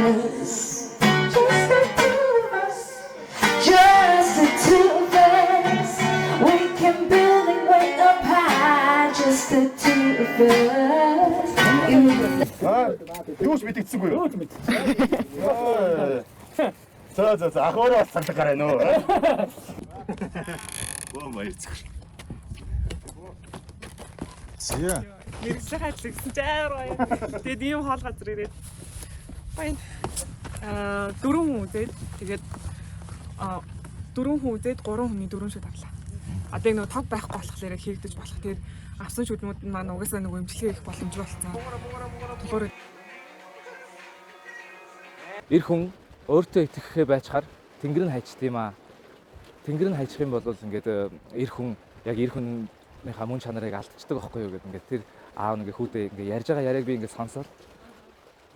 this. Just the two of us. Just the two of us. We can build it way up high. Just the two of us. Аа, юу ч мэдэгдсэнгүй юу? Юу ч мэдэгдсэн. За за за, ах өөрөө бас цаглаг гараа нөө. Оо маяг зүгэр. Зя. Мэргэжлийн ажил гэсэн чи амар гоё. Тэгээд ийм хоол газар ирээд баян дөрвөн хүн үзээд, тэгээд дөрвөн хүн үзээд, гурван хүний дөрвөн шүд авлаа. Одоо яг нөгөө тог байхгүй болохоор хийгдэж болох. Тэр авсан шүднүүд нь маань угаасаа нөгөө эмчилгээ хийх боломжтой болсон. Болохоор Эр хүн өөртөө итгэхээ байчхаар тэнгэр нь хайчт юм аа. Тэнгэр нь хайчих юм бол ингээд эр хүн яг эр хүнийхээ мөн чанарыг алдчихдаг байхгүй юу гэдэг, ингээд тэр аав ингээд хүүдээ ингээд ярьж байгаа яриаг би ингээд сонсоод,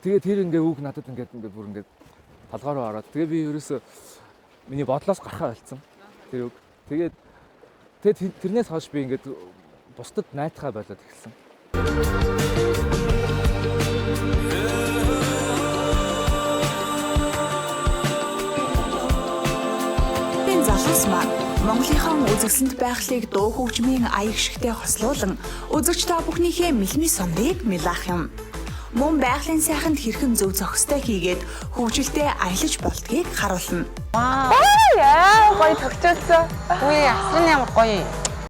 тэгээ тэр ингээд үг надад ингээд бүр ингээд толгой руу ороод, тэгээ би ерөөсөө миний бодлоос гарахаа больцсон тэр үг. Тэгээд тэгээ тэрнээс хойш би ингээд бусдад найдахаа болоод эхэлсэн. Энэ залуус маань Монголынхон үзэсгэлэнт байгалыг дуу хөгжмийн аяг шигтэй хослуулан үзэгч та бүхнийхээ мэлмий сумрыг милаах юм. Мөн байгалийн сайханд хэрхэн зөв зохистой хийгээд хөгжилтэй аялаж болдгийг харуулна. Яа, гоё төгчөөсөн. Үгүй, асар нь ямар гоё.